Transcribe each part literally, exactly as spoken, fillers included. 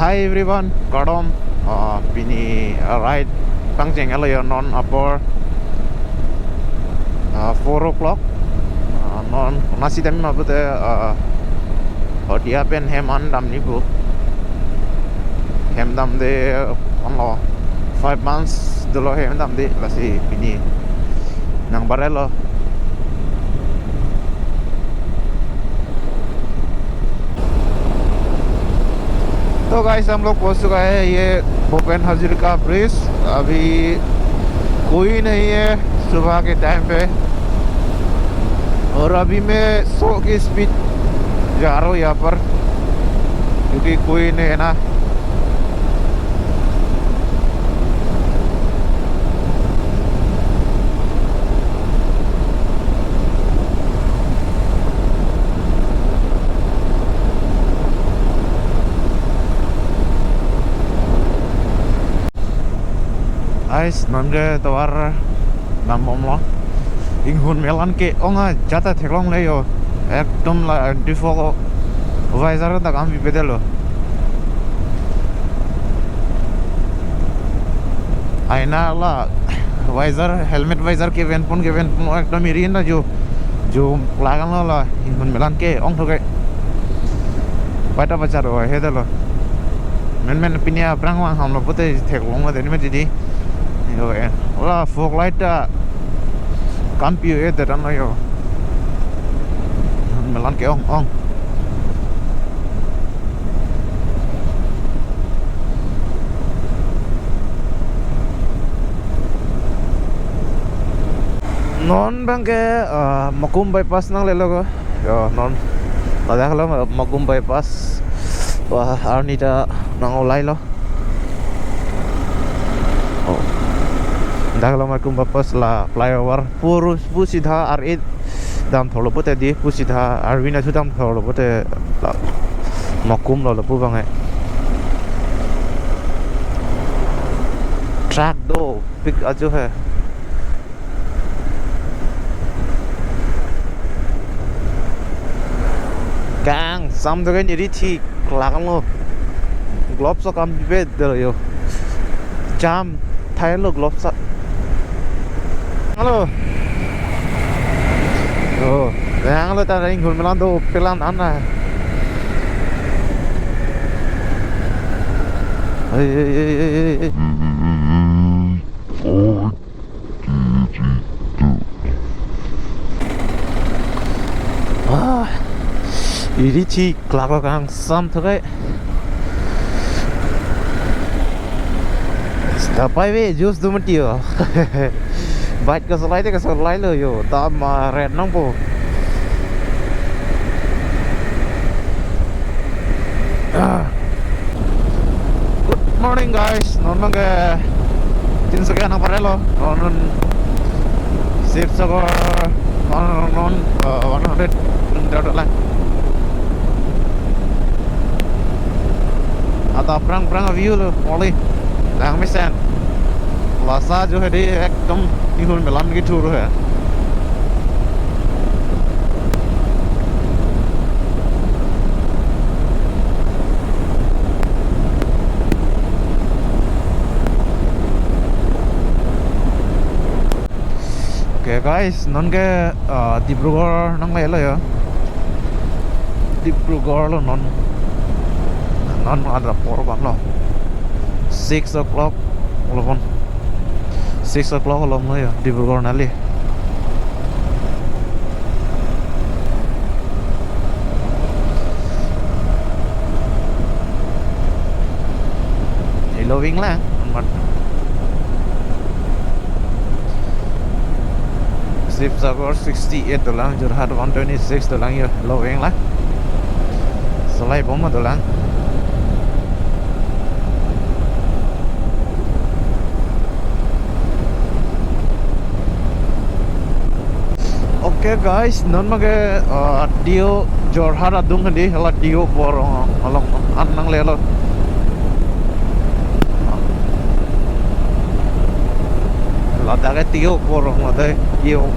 Hi everyone, kardom. Ah, pini, ah, ride pangcheng alo yo, non apor, ah, four o'clock. Ah, non nasi dam ma pute, ah, Odia pen hem an damji pu. Hem damde, ano, five months dolo hem damde, lasi pini nang barelo. तो गाइस, हम लोग पहुंच चुका है ये भूपेन हजारिका ब्रिज। अभी कोई नहीं है सुबह के टाइम पे, और अभी मैं सौ की स्पीड जा रहा हूँ यहाँ पर, क्योंकि कोई नहीं है ना। Ais, nonke tovar dambomlo. Inghun melan ke-ong ajat ta theklongle yo. Ekdom la anti fog visor ta kam pipedetlo. Aina la visor, helmet visor kevenpon kevenpon ekdom iri na jo. Jo lagan lo la, inghun melan ke-ong thoke. Pai ta pachar o, he dalo. Men men pini aphrang vang hamlo pute theklonglo deni ma didi. Yo, eh. La fog light ta kam pi-edet an lo yo. Melan ke-ong ong. Non bangke, ah, Makum bypass nanglelo ko. Yo, non. Ladak lo Makum bypass. Wah, arni ta nang-olailo. Oh. Dak lo Makum bypass la flyover. Purus pu sida ar-e damthorlo pute di, pu sida arvina su damthorlo pute la Makum lo lapu bang hai. Truck do pik ajo hai. Kangsam do kan iri thik. Klak lo. Gloves so kam pipedetlo yo. Jam thailo gloves sa. Halo. Oh, yang lo ta ring hul melan do pelan ana. Hey, hey, hey, hey, hey. Ah, iri thik klak lo kangsam thoke. Kapai ve juice do mati yo. Bike kasolai te kasolailo yo. Dam, ah, red nangpo. Ah. Good morning, guys. Non bangke Tinsukia nang parelo. Non, non Sibsagar, non, non, eh, one hundred kilometer dolang. Ata prang prang view lo, moli. Langmesen. Lasi jo hedi ekdom inghun melan kethur he. Okay guys, nonke, ah, Dibrugarh nanglelo ya. Dibrugarh lo non. Non adra por ban lo. Six o'clock lo pon. Six o'clock lo mo ya, Dibrugarh nangli. Ilo ving lang, amat. Sibsagar sixty-eight dolang, Jorhat one twenty-six dolang yo, ilo ving lang. Solai bom dolang. Okay guys, non bangke, ah, Diyun Jorhat adung hedi, hala Diyun Borong along an nanglelo. Ladak ke Diyun Borong lo dei, Diyun.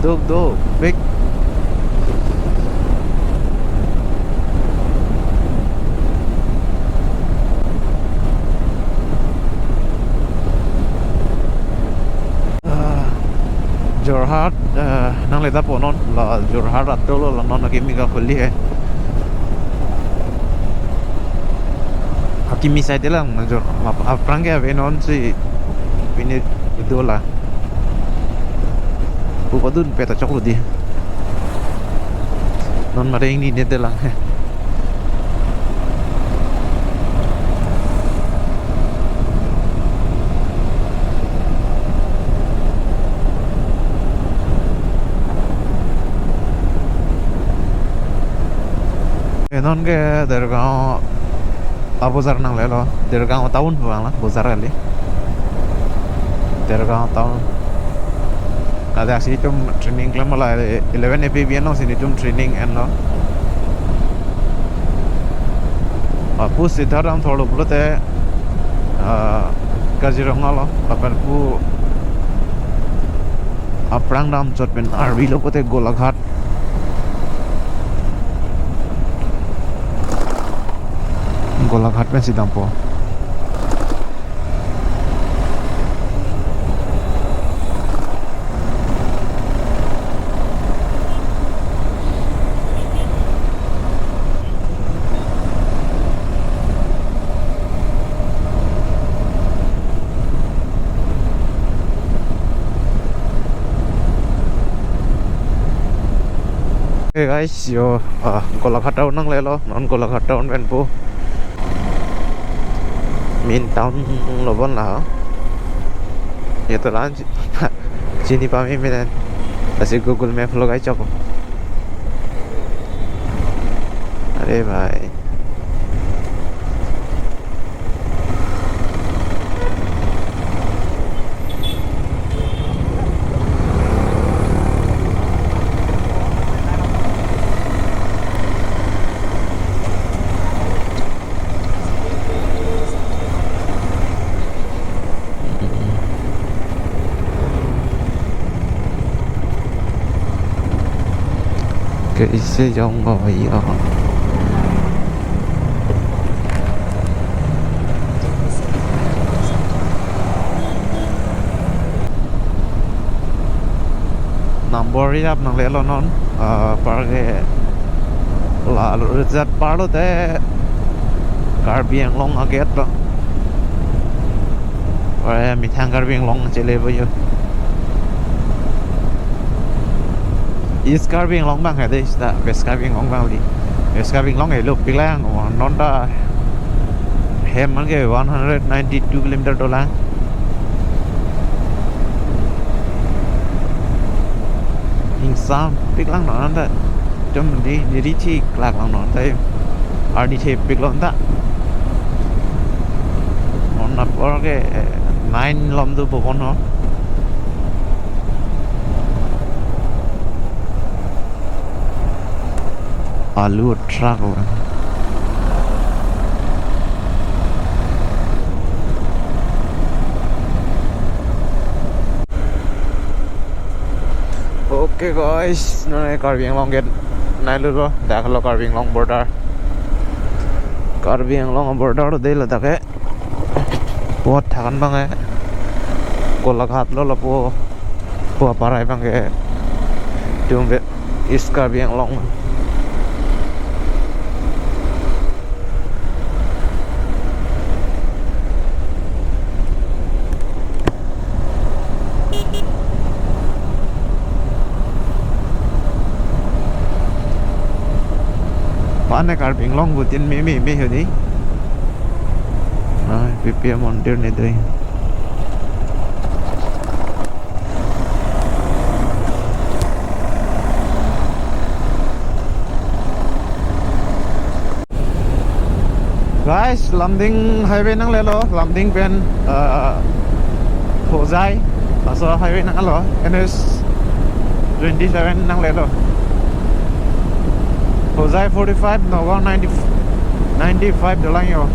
Duk duk, big. Ah, Jorhat, ah, nangle ta po non, la Jorhat atum lo, la non akimi kakhuli he. Akimi side lang na Jor, ap-, aphrang ke ave non si pine idola. Pu padun peta choklo di. Non mare ingni ne delang he. Enon ke Dergaon abozar nanglelo, Dergaon town pulang la, bozar kali. Dergaon town. Kali aksi itum training klem la eleven A P B N lo, si nitum training enlo. Ah, pu Siddhartha dam thorlo pulote, ah, Kaziranga lo, lapen pu aphrang damchot pen arvi lo pulote Golaghat. Golaghat pensi dampo. Hey guys, yo, ah, Golaghat town nanglelo, non Golaghat town pen pu. Main town lo bon la. Ye to lan chi-, chini pame menen. Lasi Google Map lo kai chok. Are bhai. Kaise jong ba bhaiya. Nambor ri ap nanglelo non, ah, par ke la reserve par lote Karbi Anglong a-gate lo. Ore methang Karbi Anglong chele bo yo. East Karbi Anglong abang he dei, seta West Karbi Anglong abang li. West Karbi Anglong helo pilang, oh, non ta hem man ke one hundred ninety-two kilometer dolang. Ingsampik lang non ta. Jom di, di ri chi klak lang non ta. Arni thepik lon ta. Non apor ke, eh, nine lom do bokon ho. Alu truck lo. Okay guys, nai Karbi Anglong gate nai lulo, dak lo Karbi Anglong border. Karbi Anglong border lo dei ladak ke. Pot thakan abang ke Golaghat lo lapu, pu aparai abang ke tum be East Karbi Anglong. Pane Karbi Anglong butin me me me hodi. Ah, P P A mondir ne dei. Guys, Lumding highway nanglelo, Lumding pen, uh, Hojai, laso highway nanglo, N H twenty-seven nanglelo. Hojai forty-five, Nagaon ninety, ninety-five dolang yo.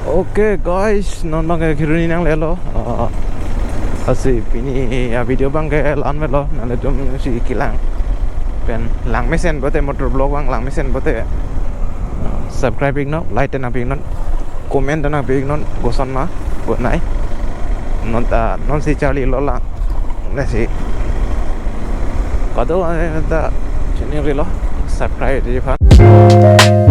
Okay guys, non abangke Kheroni nanglelo. Ah, lasi pini a-video abangke la-an melo, nanglitum si kelang pen langmesen pote, motor vlog abang langmesen pote, ah, subscribe iknon, like ta nangpi iknon, comment ta nangpi iknon, koson ma, konat. Non ta, non si charli lo lang. Lasi kado, eh, ta chini rilo, subscribe di aphan.